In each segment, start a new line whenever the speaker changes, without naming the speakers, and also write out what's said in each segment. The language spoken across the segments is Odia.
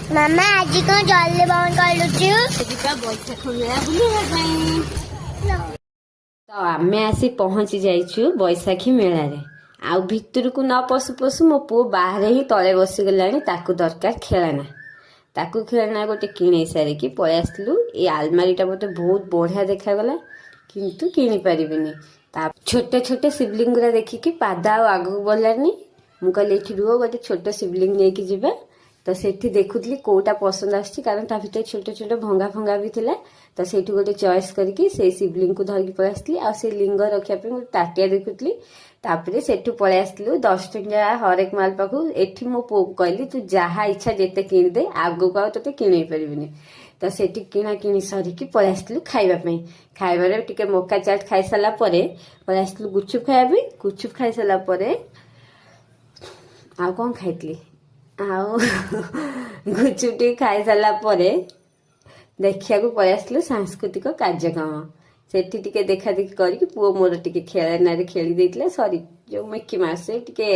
ମାମା, ଆଜି କଣ ଜଲ୍ଦି ବନ୍ଦ କରିଦଉଛୁ?
ଯିବା ବୈଶାଖ ମେଳା ବୁଲିବା ପାଇଁ। ତ ଆମେ ଆସି ପହଞ୍ଚି ଯାଇଛୁ ବୈଶାଖୀ ମେଳାରେ। ଆଉ ଭିତରକୁ ନ ପଶୁ ପଶୁ ମୋ ପୁଅ ବାହାରେ ହିଁ ତଳେ ବସିଗଲାଣି। ତାକୁ ଦରକାର ଖେଳନା। ତାକୁ ଖେଳନା ଗୋଟେ କିଣେଇ ସାରିକି ପଳେଇ ଆସିଲୁ। ଏଇ ଆଲମାରିଟା ମୋତେ ବହୁତ ବଢ଼ିଆ ଦେଖାଗଲା, କିନ୍ତୁ କିଣିପାରିବିନି। ତା ଛୋଟ ଛୋଟ ଶିବଲିଙ୍ଗ ଗୁରା ଦେଖିକି ପାଦ ଆଉ ଆଗକୁ ବଢ଼ିଲାନି। ମୁଁ କହିଲି, ଏଇଠି ରୁହ, ଗୋଟେ ଛୋଟ ଶିବଲିଙ୍ଗ ନେଇକି ଯିବା। ତ ସେଠି ଦେଖୁଥିଲି କୋଉଟା ପସନ୍ଦ ଆସୁଛି, କାରଣ ତା ଭିତରେ ଛୋଟ ଛୋଟ ଭଙ୍ଗା ଭଙ୍ଗା ବି ଥିଲା। ତ ସେଇଠୁ ଗୋଟେ ଚଏସ୍ କରିକି ସେଇ ଶିବଲିଙ୍ଗକୁ ଧରିକି ପଳେଇ ଆସିଥିଲି। ଆଉ ସେଇ ଲିଙ୍ଗ ରଖିବା ପାଇଁ ଗୋଟେ ତାଟିଆ ଦେଖୁଥିଲି। ତାପରେ ସେଠୁ ପଳେଇ ଆସିଥିଲୁ 10 ଟଙ୍କିଆ ହରେକ ମାଲ ପାଖକୁ। ଏଠି ମୋ ପୁଅକୁ କହିଲି, ତୁ ଯାହା ଇଚ୍ଛା ଯେତେ କିଣିଦେ, ଆଗକୁ ଆଉ ତୋତେ କିଣେଇ ପାରିବିନି। ତ ସେଠି କିଣା କିଣି ସରିକି ପଳେଇ ଆସିଥିଲୁ ଖାଇବା ପାଇଁ। ଖାଇବାରେ ଟିକେ ମକା ଚାଟ୍ ଖାଇସାରିଲା ପରେ ପଳେଇ ଆସିଥିଲୁ ଗୁପଚୁପ୍ ଖାଇବା ପାଇଁ। ଗୁପଚୁପ୍ ଖାଇସାରିଲା ପରେ ଆଉ କ'ଣ ଖାଇଥିଲି? ଆଉ ଗୁପଚୁପ୍ ଟିକେ ଖାଇସାରିଲା ପରେ ଦେଖିବାକୁ ପଳେଇ ଆସିଥିଲୁ ସାଂସ୍କୃତିକ କାର୍ଯ୍ୟକ୍ରମ। ସେଠି ଟିକେ ଦେଖାଦେଖି କରିକି ପୁଅ ମୋର ଟିକେ ଖେଳନାରେ ଖେଳି ଦେଇଥିଲା, ସରି, ଯୋଉ ମିକି ମାଉସ ଟିକେ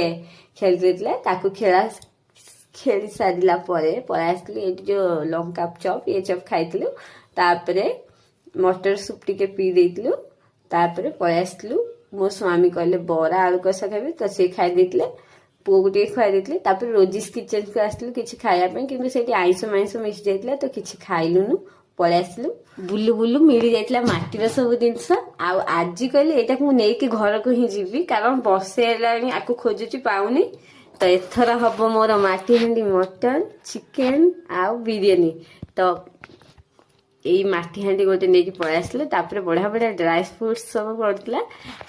ଖେଳି ଦେଇଥିଲା। ତାକୁ ଖେଳା ଖେଳି ସାରିଲା ପରେ ପଳେଇ ଆସିଥିଲୁ ଏଇଠି ଯୋଉ ଲଙ୍କା ଚପ୍, ଇଏ ଚପ୍ ଖାଇଥିଲୁ। ତାପରେ ମଟର ସୁପ୍ ଟିକେ ପିଇ ଦେଇଥିଲୁ। ତାପରେ ପଳେଇ ଆସିଥିଲୁ। ମୋ ସ୍ୱାମୀ କହିଲେ ବରା ଆଳୁ କଷା ଖାଇବେ, ତ ସେ ଖାଇ ଦେଇଥିଲେ। ପୁଅକୁ ଟିକେ ଖୁଆଇ ଦେଇଥିଲେ। ତାପରେ ରୋଜିସ୍ କିଚେନ୍କୁ ଆସିଥିଲୁ କିଛି ଖାଇବା ପାଇଁ, କିନ୍ତୁ ସେଇଠି ଆଇଁଷ ମାଇଁଷ ମିଶି ଯାଇଥିଲା, ତ କିଛି ଖାଇଲୁନୁ, ପଳେଇ ଆସିଲୁ। ବୁଲୁ ବୁଲୁ ମିଳି ଯାଇଥିଲା ମାଟିର ସବୁ ଜିନିଷ। ଆଉ ଆଜି କହିଲି, ଏଇଟାକୁ ମୁଁ ନେଇକି ଘରକୁ ହିଁ ଯିବି, କାରଣ ବର୍ଷେ ହେଲାଣି ଆକୁ ଖୋଜୁଛି, ପାଉନି। ତ ଏଥର ହବ ମୋର ମାଟି ହାଣ୍ଡି ମଟନ, ଚିକେନ ଆଉ ବିରିୟାନୀ। ତ ଏଇ ମାଟି ହାଣ୍ଡି ଗୋଟେ ନେଇକି ପଳେଇ ଆସିଲେ। ତାପରେ ବଢ଼ିଆ ବଢ଼ିଆ ଡ୍ରାଇ ଫ୍ରୁଟ୍ସ ସବୁ ପଡ଼ିଥିଲା,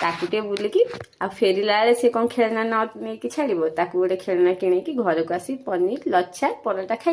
ତାକୁ ଟିକେ ବୁଲିକି ଆଉ ଫେରିଲା ବେଳେ ସେ କ'ଣ ଖେଳନା ନ ନେଇକି ଛାଡ଼ିବ? ତାକୁ ଗୋଟେ ଖେଳନା କିଣିକି ଘରକୁ ଆସି ପନିର ଲଚ୍ଛା ପରଟା ଖାଇ